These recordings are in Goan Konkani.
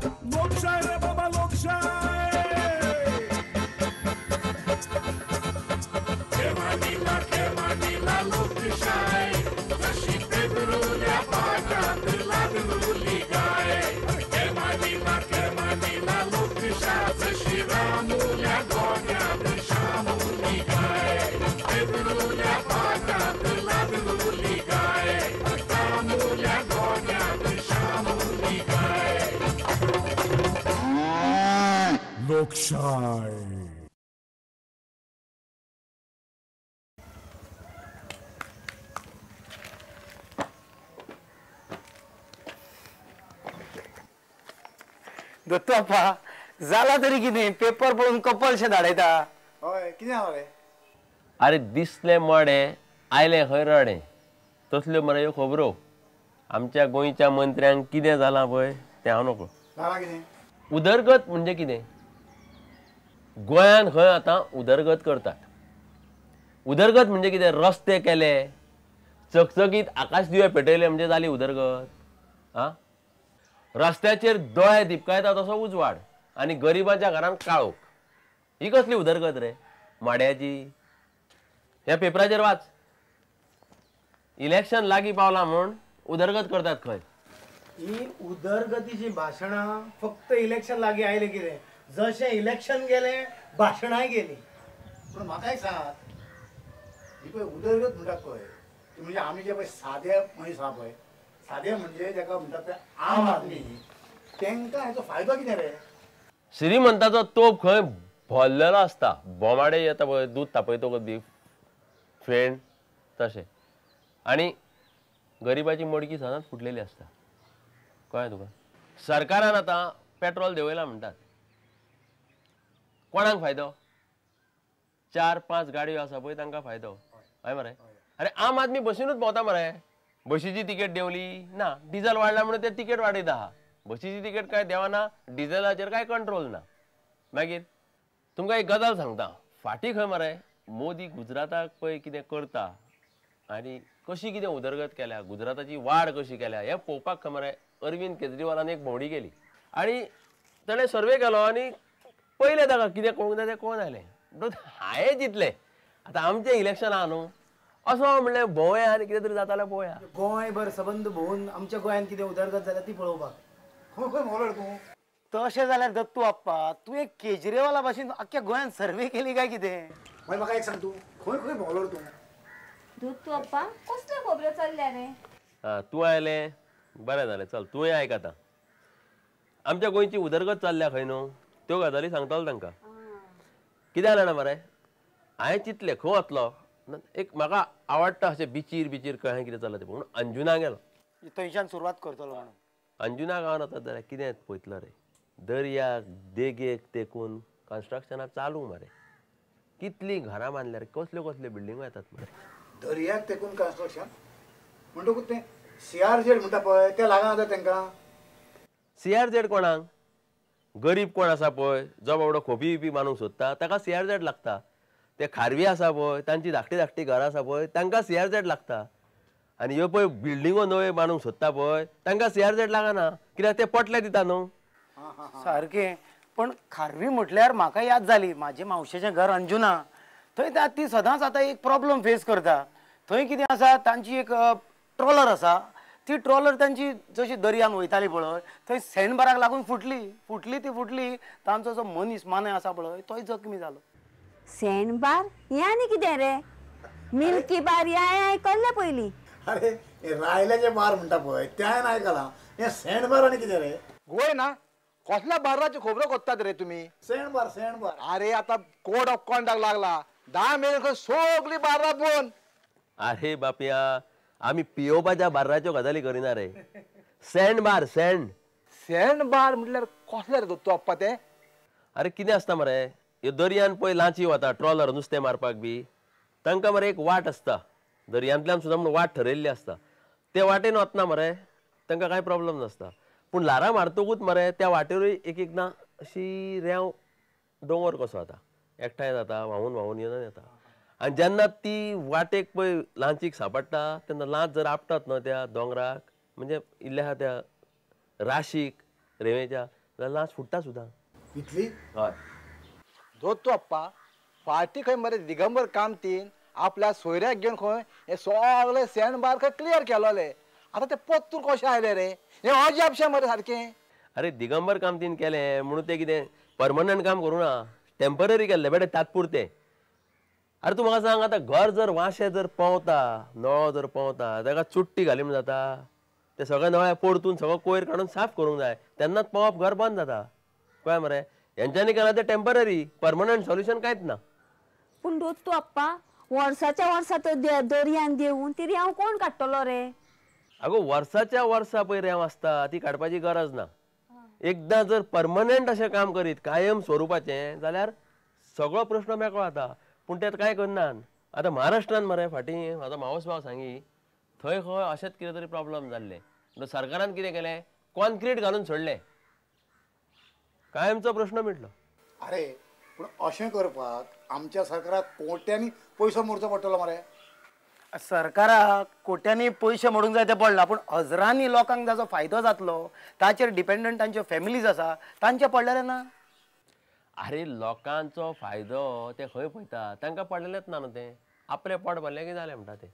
लोकशाय रे बाबा लोकशाय. लोकशाय जशी पेदरुल्या पाटात लादरुली गाय. केमानीला केमानीला लोकशाय जशी रामुल्या गोट्यात शामुली गाय. पेदरुल्या पाटात लादरुली गाय. रामुल्या गोट्यात शामुली गाय. लोकशाय. दत्तू जाला तरी कितें पेपर पळोवन कपलशें धाडयता. हय कितें आसा रे? अरे दिसलें मडें आयलें खंय रडें तसल्यो मरे ह्यो खबरो. आमच्या गोंयच्या मंत्र्यांक कितें जालां पळय तें हांव नकळो. जालां कितें? उदरगत म्हणजे कितें? गोंयांत खंय आतां उदरगत करतात. उदरगत म्हणजे कितें? रस्ते केले, चकचकीत आकाश दिवे पेटयले म्हणजे जाली उदरगत. आं, रस्त्याचेर दोळे दिपकायता तसो उजवाड आनी गरिबांच्या घरांत काळोख, ही कसली उदरगत रे माड्याची? ह्या पेपराचेर वाच, इलेक्शन लागीं पावलां म्हूण उदरगत करतात खंय. ही उदरगतीची भाशणां फक्त इलेक्शन लागीं आयलें कितें, जशें इलेक्शन गेलें भाशणांय गेलीं. पूण म्हाका एक सांगात, ही पळय उदरगत म्हणटात पळय ती म्हणजे आमी जे पळय सादे मनीस आहा पळय, सादे म्हणजे जाका म्हणटात ते आम आदमी, तांकां हेचो फायदो कितें रे? श्रीमंताचो तोप खंय भरलेलो आसता, बोमाडे येता पळय दूद तापयतकच बी फेण तशें, आनी गरिबाची मडकी सदांच फुटलेली आसता. कळ्ळें तुका? सरकारान आतां पेट्रोल देंवयलां म्हणटात, कोणाक फायदो? 4-5 गाडयो आसा पळय तांकां फायदो. हय मरे? अरे आम आदमी बशीनूच भोंवता मरे. बशीची तिकेट देंवली ना, डिझल वाडला म्हणून ते तिकेट वाडयता आहा. बशीची तिकेट काय देंवना, डिझलाचेर काय कंट्रोल ना. मागीर तुमकां एक गजाल सांगता, फाटीं खंय मरे मोदी गुजराताक पळय कितें करता आनी कशी कितें उदरगत केल्या, गुजराताची वाड कशी केल्या हें पळोवपाक खंय मरे अरविंद केजरीवालान एक भोंवडी केली आनी ताणें सर्वे केलो आनी पयलें ताका कितें कळूंक जाय तें कळून आयलें. हांवें जितलें आतां आमचें इलेक्शन आहा न्हू, असो म्हणलें भोंवया आनी कितें तरी जातालें पळोवया. गोंयभर सबंद भोंवून आमच्या गोंयांत कितें उदरगत जाल्या ती पळोवपाक. खंय खंय भोंवलो तूं? तशें जाल्यार दत्तू आप्पा तुवें केजरीवाला भाशेन आख्ख्या गोंयांत सर्वे केली काय कितें? मागीर म्हाका एक सांग, तूं खंय खंय भोंवलो तूं? दत्तू आप्पा कसल्यो खबरो चल्ल्या रे? आं, तूं आयलें बरें जालें, चल तुवें आयक. आतां आमच्या गोंयची उदरगत चल्ल्या खंय न्हू त्यो गजाली सांगतालो तांकां. कितें जालें ना मरे, हांवें चिंतलें खंय वतलो, एक म्हाका आवडटा अशें बिचीर बिचीर कळ्ळें कितें चल्लां तें, म्हणून अंजुना गेलो. थंयच्यान सुरवात करतलो म्हणून अंजुना गांवांत वतात जाल्यार कितें पळयतलो रे, दर्याक देगेक तेकून कन्स्ट्रक्शनां चालू मरे, कितलीं घरां बांदल्यार, कसल्यो कसल्यो बिल्डिंगो येतात मरे. दर्याक तेकून कन्स्ट्रक्शन म्हणटकूच तें सीआरझेड म्हणटा पळय तें लागना जाता तांकां. सीआरझेड कोणाक? गरीब कोण आसा पळय जो बाबडो खोपी बिपी बांदूंक सोदता ताका सीआरझेड लागता. ते खारवी आसा पळय तांची धाकटी धाकटी घरां आसा पळय तांकां सीआरझेड लागता. आनी ह्यो पळय बिल्डिंगो नव्यो बांदूंक सोदता पळय तांकां सीआरझेड लागना, कित्याक ते पोटले दिता न्हू. सारकें. पण खारवी म्हटल्यार म्हाका याद जाली, म्हाजे मावशेचें घर अंजुना, थंय ती सदांच आतां एक प्रॉब्लम फेस करता. थंय कितें आसा, तांची एक ट्रॉलर आसा, ती ट्रॉलर तांची जशी दर्यान वयताली पळय थंय सँडबाराक लागून फुटली, फुटली ती फुटली, तांचो जो मनीस मानाय आसा पळय तोय जखमी जालो. सँडबार हें आनी कितें रे? मिल्की बार हें हांवें आयकल्लें पयलीं. अरे रायल्याचे बार म्हणटा पळय तें हांवें आयकलां, हें सँडबार आनी कितें रे? गोंय ना कसल्या बार्राच्यो खबरो कोत्तात रे तुमी? Sandbar sandbar. अरे आतां कोड ऑफ कॉन्डक्ट लागला, 10 मेरेन सगळीं बार्रां बंद. अरे बापया, आमी पियोवपाच्या बार्राच्यो गजाली करिना रे. सँडबार सँड सँडबार म्हटल्यार कसलें रे दत्तू आप्पा तें? अरे कितें आसता मरे, ह्यो दर्यान पळय लांची वता ट्रॉलर नुस्तें मारपाक बी, तांकां मरे एक वाट आसता, दर्यांतल्यान सुद्दां म्हूण वाट ठरयल्ली आसता, ते वाटेन वतना मरे तांकां कांय प्रॉब्लम नासता. पूण ल्हारां मारतकूच मरे त्या वाटेरूय एक एकदां अशी रेंव दोंगर कसो जाता, एकठांय जाता, व्हांवून व्हांवून येवन येता. आनी जेन्ना ती वाटेक पळय लांचीक सांपडटा तेन्ना लांच जर आपटात न्हू त्या दोंगराक, म्हणजे इल्ल्या आहा त्या राशीक रेंवेच्या, जाल्यार लांच फुट्टा सुद्दां. इतली? हय. दोत्तू आप्पा फाटी खंय मरे दिगंबर कामतीन आपल्या सोयऱ्याक घेवन खंय हे सगळे सँड बार खंय क्लियर केलोले. आतां ते पोत्तून कशें आयले रे? हें अजापशें मरे सारकें. अरे दिगंबर कामतीन केलें म्हणून ते कितें परमनंट काम करूं ना, टेम्पररी केल्लें बेटे तात्पुरतें. अरे तूं म्हाका सांग आतां घर जर वाशे जर पोंवता, नळो जर पोंवता ताका चुट्टी घाली म्हूण जाता? ते सगळे नळे परतून सगळो कोयर काडून साफ करूंक जाय, तेन्नाच पोंवप घर बंद जाता. कळ्ळें मरे? हेंच्यांनी केलां तें टेम्पररी, परमनंट सोल्युशन कांयच ना. पूण दोत्तू आप्पा वर्साच्या वर्सा तो दर्यान देंवून ती रेंव कोण काडटलो रे? आगो वर्साच्या वर्सा पळय रेंव आसता ती काडपाची गरज ना. एकदां जर परमनंट अशें काम करीत कायम स्वरुपाचें जाल्यार सगळो प्रश्न मेकळो जाता. पूण ते कांय करनात. आतां महाराष्ट्रान मरे फाटीं म्हाजो मावस भाव सांगी थंय खंय अशेंच कितें तरी प्रॉब्लम जाल्लें. म्हणून सरकारान कितें केलें, कॉन्क्रीट घालून सोडलें, कायमचो प्रश्न मिटलो. अरे पूण अशें करपाक आमच्या सरकाराक कोट्यांनी पयसो मोडचो पडटलो मरे. सरकाराक कोट्यांनी पयशे मोडूंक जाय ते पडला, पूण हजरांनी लोकांक ताचो फायदो जातलो ताचेर डिपेंडंट तांच्यो फॅमिलीज आसा तांचे पडलेलें ना. अरे लोकांचो फायदो ते खंय पळयता, तांकां पडलेलेंच ना न्हू तें. आपलें पोट भरलें की जालें म्हणटा तें.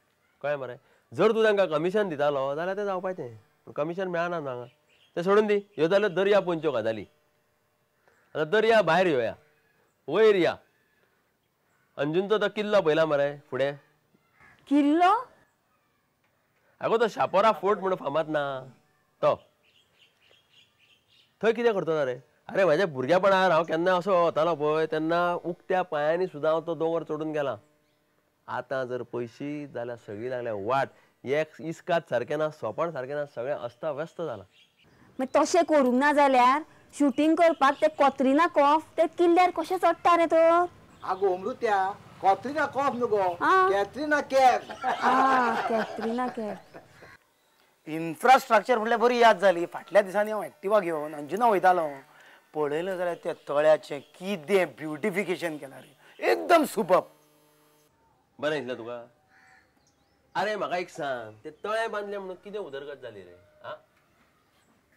कळ्ळें मरे? जर तूं तांकां कमिशन दितालो जाल्यार तें जावपाचें, पूण कमिशन मेळना न्हू हांगा. तें सोडून दी. ह्यो जाल्यो दर्या पोंदच्यो गजाली. आतां दर्या भायर येवया, वयर या. अंजुनचो तो किल्लो पळयला मरे फुडें? किल्लो? आगो तो शापोरा फोर्ट म्हणून फामाद ना तो, थंय कितें करतलो रे? अरे म्हाज्या भुरग्यापणार हांव केन्ना असो वतालो पळय तेन्ना उक्त्या पांयांनी सुद्दां हांव तो दोंगर चडून गेला. आतां जर पयशी जाल्यार सगळीं लागल्या वाट, एक इस्काद सारकें ना, सोपण सारकें ना, सगळें अस्ताव्यस्त जालां. मागीर तशें करूंक ना जाल्यार शुटींग करपाक ते कॉत्रिना कॉफ ते किल्ल्यार कशें चडटा रे तर? आगो अमृत्या, कॉत्रिना कॉफ न्हू गो, कॅथरीना कॅफ. कॅथरीना कॅफ. इन्फ्रास्ट्रक्चर म्हटल्यार बरी याद जाली. फाटल्या दिसांनी हांव एक्टिवा घेवन अंजुना वयतालो, पळयलें जाल्यार त्या तळ्याचें कितें ब्युटिफिकेशन केलां रे, एकदम सुपर्ब. बरें दिसलें तुका? अरे म्हाका एक सांग, ते तळें बांदलें म्हणून कितें उदरगत जाली रे? आं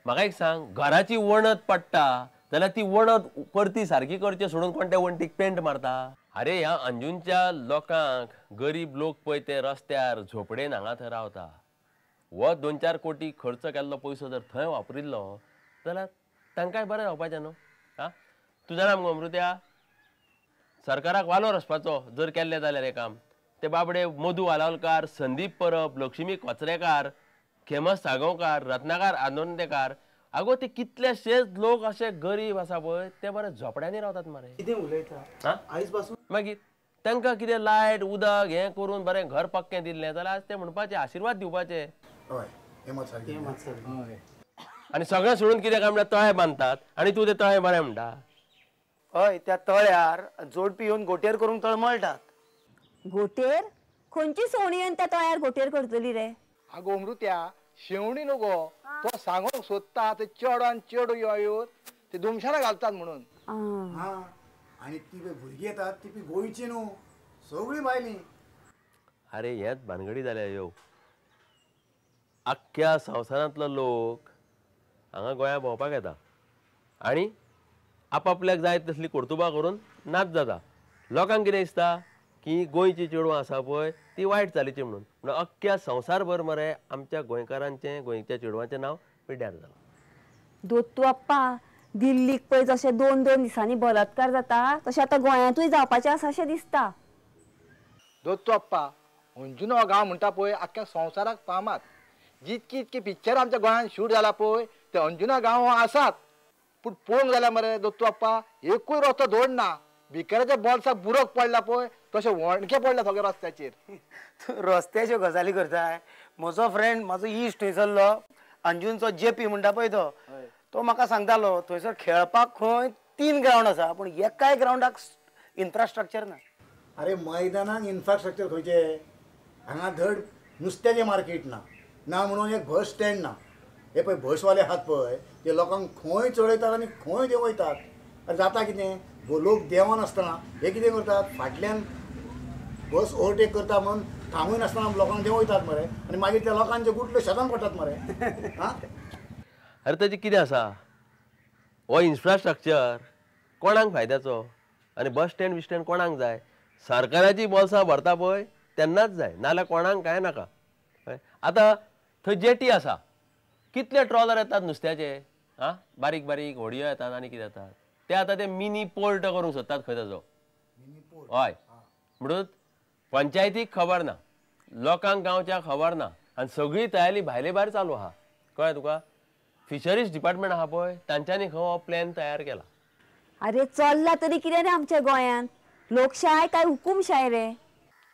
म्हाका एक सांग, घराची वणत पडटा जाल्यार ती वणत परती सारकी करचें सोडून कोण त्या वणटीक पेंट मारता? अरे ह्या अंजुनच्या लोकांक, गरीब लोक पळय ते रस्त्यार झोपडेन हांगा थंय रावता. हो 2-4 कोटी खर्च केल्लो पयसो जर थंय वापरिल्लो जाल्यार तांकांय बरें जावपाचें न्हू. आं तूं जाणा मगो अमृत्या, सरकाराक वालोर वचपाचो जर केल्लें जाल्यार हें काम. ते बाबडे मधू वालावलकार, संदीप परब, लक्ष्मी कोचरेकार, खेमस सागोवकार, रत्नाकार आनोंदेकार, आगो ते कितलेशेच लोक अशे गरीब आसा पळय ते बरे झोपड्यांनी रावतात मरे. कितें उलयता आयज पासून? मागीर तांकां कितें लायट उदक हें करून बरें घर पक्कें दिल्लें जाल्यार आज ते म्हणपाचे, आशिर्वाद दिवपाचे. हय हें मात सारकें. आनी सगळें सोडून कितें काय म्हणल्यार तळें बांदतात आनी तूं ते तळें बरें म्हणटा. हय त्या तळ्यार जोडपी येवन गोटेर करूंक तळमळटात. गोटेर? खंयची सोणी येवन त्या तळ्यार गोटेर करतली रे? आगो अमृत्या, शेवणी न्हू गो, तो सांगूंक सोदता ते चेडो आनी चेडो येवन ते दुमशानां घालतात म्हणून. आं आनी ती पळय भुरगीं येतात ती पळय गोंयची न्हू, सगळीं भायलीं. अरे हेच भानगडी जाल्या ह्यो. आख्ख्या संवसारांतलो लोक हांगा गोंया भोंवपाक येता आनी आपापल्याक जाय तसली कर्तुबां करून नाच जाता. लोकांक कितें दिसता की गोंयची चेडवां आसा पळय ती वायट चालीची म्हणून. म्हणून अख्ख्या संवसारभर मरे आमच्या गोंयकारांचें, गोंयच्या चेडवांचें नांव पिड्ड्यार जालां. दोत्तू आप्पा, दिल्लीक पळय जशें 2-2 दिसांनी बलात्कार जाता तशें आतां गोंयांतूय जावपाचें आसा अशें दिसता. दोत्तू आप्पा, अंजुना हो गांव म्हणटा पळय आख्ख्या संवसाराक फामाद. जितकी इतकी पिक्चरां आमच्या गोंयांत शूट जाला पळय ते अंजुना गांव हो आसात. पूण पळोवंक जाल्यार मरे दोत्तू आप्पा एकूय रस्तो धड ना. भिकाऱ्याच्या बोल्साक बुरक पडला पळय तशें वणके पडला सगळ्या रस्त्याचेर. रस्त्याच्यो गजाली करताय. म्हजो फ्रेंड, म्हजो इश्ट थंयसरलो अंजुनचो जेपी म्हणटा पळय तो, तो म्हाका सांगतालो थंयसर खेळपाक खंय 3 ग्रावंड आसा पूण एकाय ग्रावंडाक इन्फ्रास्ट्रक्चर ना. अरे मैदानाक इन्फ्रास्ट्रक्चर खंयचें? हांगा धड नुस्त्याचें मार्केट ना, ना म्हणून एक बस स्टँड ना. हे पळय बसवाले आहात पळय ते लोकांक खंय चडयतात आनी खंय देंवयतात. आनी जाता कितें, लोक देंवनासतना हे कितें करतात, फाटल्यान बस ओवरटेक करता म्हणून थांबय नासतना लोकांक देंवयतात मरे, आनी मागीर त्या लोकांचे गुटले शेतान पडटात मरे. आं अरे ताचें कितें आसा, हो इन्फ्रास्ट्रक्चर कोणाक फायद्याचो आनी बस स्टँड बिस्टँड कोणाक जाय? सरकाराची बोल्सां भरता पळय तेन्नाच जाय, नाजाल्यार कोणाक कांय नाका. आतां थंय जेटी आसा, कितले ट्रॉलर येतात नुस्त्याचे, आं बारीक बारीक होडयो येतात आनी कितें येतात ते. आतां ते मिनी पोर्ट करूंक सोदतात खंय ताजो. हय, म्हणून पंचायतीक खबर ना, लोकांक गांवच्या खबर ना, आनी सगळी तयारी भायले भायर चालू आहा. कळ्ळें तुका? फिशरीज डिपार्टमेंट आहा पळय तांच्यांनी खंय हो प्लॅन तयार केला. अरे चल्ला तरी कितें रे आमच्या गोंयांत, लोकशाय काय हुकुमशाय रे?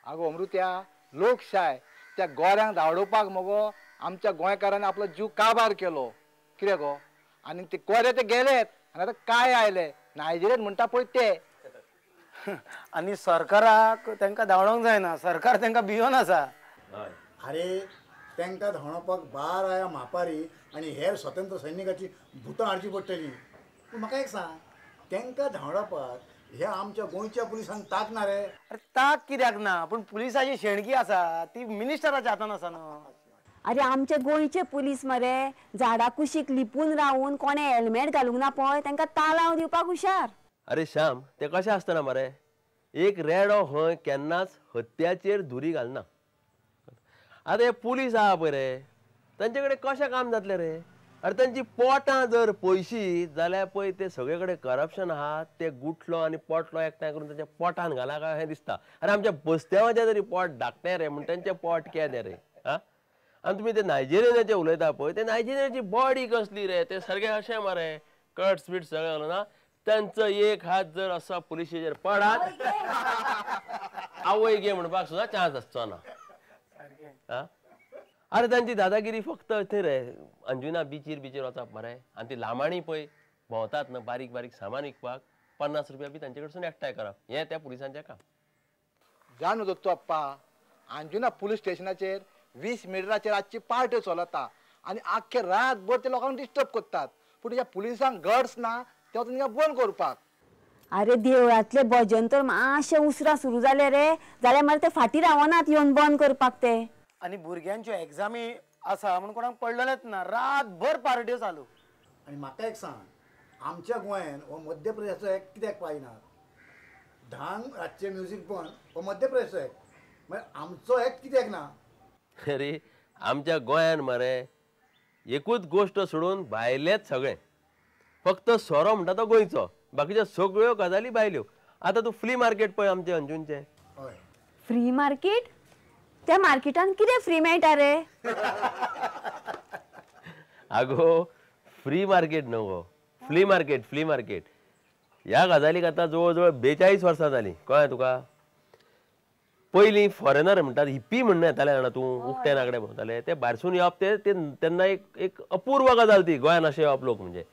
आगो अमृत्या, लोकशाय त्या गोऱ्यांक धांवडोवपाक मगो आमच्या गोंयकारांनी आपलो जीव काबार केलो. कितें गो? आनी ते गोरे ते गेलेत आनी आतां काय आयले नायजेरियन म्हणटा पळय ते. आनी सरकाराक तांकां धांवडोवंक जायना, सरकार तांकां भियोन आसा. अरे तांकां धांवडोवपाक बाराया मापारी आनी हेर स्वतंत्र सैनिकाची भुतां हाडची पडटली. पूण म्हाका एक सांग, तांकां धांवडोवपाक ह्या आमच्या गोंयच्या पुलिसांक ताक ना रे? अरे ताक कित्याक ना, पूण पुलिसाची शेणकी आसा ती मिनिस्टराच्या हातान आसा न्हू. अरे आमचे गोंयचे पुलीस मरे झाडा कुशीक लिपून रावून कोणे हेल्मेट घालूंक ना पळय तांकां तालांव दिवपाक हुशार. अरे श्याम, ते कशें आसतना मरे, एक रेडो खंय केन्नाच हत्याचेर धुरी घालना. आतां हे पुलीस आहा पळय रे, तांचे कडेन कशें काम जातलें रे? अरे तांची पोटां जर पयशी जाल्यार पळय ते सगळे कडेन करप्शन आहा, ते गुठलो आनी पोटलो एकठांय करून तांच्या पोटान घाला काय अशें दिसता. अरे आमच्या बस्त्यांवाचें तरी पोट धाकटें रे, म्हूण तांचें पोट केदें रे? आं, आनी तुमी ते नायजेरियनाचे उलयता पळय, ते नायजेरियनाची बॉडी कसली रे, ते सारके अशें मरे कट्स बीट सगळें घालून ना, तांचो एक हात जर असो पुलिशेचेर पडात आवय गे म्हणपाक सुद्दां चान्स आसचो ना. अरे तांची दादागिरी फक्त थंय रे अंजुना बिचीर बिचीर वचप मरे, आनी ती लामाणी पळय भोंवतात न्हू बारीक बारीक सामान विकपाक, 50 रुपया बी तांचे कडसून एकठांय करप हें त्या पुलिसांचें काम. जाणू दत्तू अप्पा, अंजुना पुलीस स्टेशनाचेर 20 मिटराचेर आजची पार्ट्यो चलता आनी आख्खे रातभर ते लोकांक डिस्टर्ब करतात, पूण ह्या पुलिसांक गट्स ना ते तांकां बंद करपाक. अरे देवळांतले भजन तर मातशें उसरां सुरू जाले रे जाल्यार मागीर ते फाटीं रावनात येवन बंद करपाक ते. आनी भुरग्यांच्यो एग्जामी आसा म्हणून कोणाक पडलेलेच ना, रातभर पार्ट्यो चालू. आनी म्हाका एक सांग, आमच्या गोंयान हो मध्य प्रदेशाचो एक्ट कित्याक पाळिनात? धांक रातचें म्युजीक बंद हो मध्य प्रदेशाचो एक्ट, मागीर आमचो एक्ट कित्याक ना? अरे आमच्या गोंयान मरे एकूच गोश्ट सोडून भायलेच सगळें, फक्त सोरो म्हणटा तो गोंयचो, बाकीच्यो सगळ्यो गजाली भायल्यो. आतां तूं फ्ली मार्केट पळय आमचें अंजुनचें. हय, फ्री मार्केट? त्या मार्केटान कितें फ्री मेळटा रे? आगो फ्री मार्केट न्हू गो, फ्ली मार्केट. फ्ली मार्केट ह्या गजालीक आतां जवळ जवळ 42 वर्सां जालीं. कळ्ळें तुका? पयलीं फॉरेनर म्हणटात, हिप्पी म्हणून येताले जाणा तूं, उकते नागडे भोंवताले ते भायरसून येवप ते तेन्ना एक एक अपूर्व गजाल ती गोंयान अशें येवप लोक. म्हणजे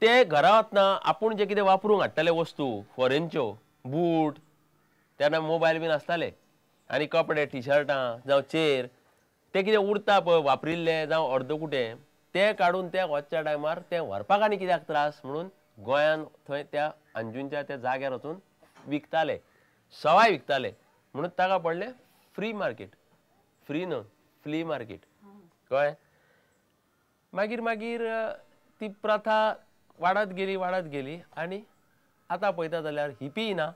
ते घरा वतना आपूण जे कितें वापरूंक हाडटाले वस्तू फॉरेनच्यो, बूट, तेन्ना मोबायल बीन आसताले, आनी कपडे, टिशर्टां जावं चेर, ते कितें उरता पळय वापरिल्ले जावं अर्दकुटे, ते काडून ते वचच्या टायमार ते व्हरपाक आनी कित्याक त्रास म्हणून गोंयान थंय त्या अंजुनच्या त्या जाग्यार वचून विकताले, सवाय विकताले. म्हणून ताका पडलें फ्री मार्केट. फ्री न्हू, फ्ली मार्केट. कळ्ळें? मागीर मागीर ती प्रथा वाडत गेली वाडत गेली आनी आतां पळयता जाल्यार हिपीय ना,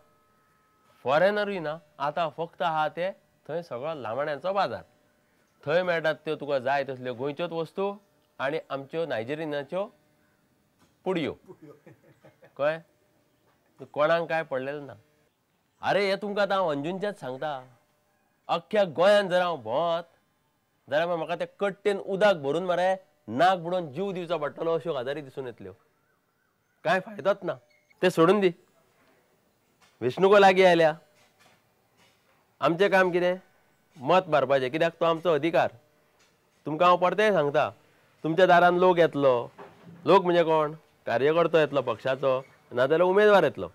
फॉरेनरूय ना, आतां फक्त आहा ते थंय सगळो लामाण्यांचो बाजार. थंय मेळटात त्यो तुका जाय तसल्यो गोंयच्योच वस्तू आनी आमच्यो नायजेरियनाच्यो पुडयो. कळ्ळें? कोणाक कांय पडलेलें ना. अरे हें तुमकां आतां हांव अंजुनचेंच सांगता, अख्ख्या गोंयान जर हांव भोंवत जाल्यार म्हाका ते कट्टेन उदक भरून मरे नाक बुडोवन जीव दिवचो पडटलो अश्यो गजाली दिसून येतल्यो. कांय फायदोच ना. ते सोडून दी. वेंचणुको लागीं आयल्या, आमचें काम कितें? मत मारपाचें, कित्याक तो आमचो अधिकार. तुमकां हांव परतेंय सांगता, तुमच्या दारान लोक येतलो, लोक म्हणजे कोण? कार्यकर्तो येतलो पक्षाचो, नाजाल्यार उमेदवार येतलो.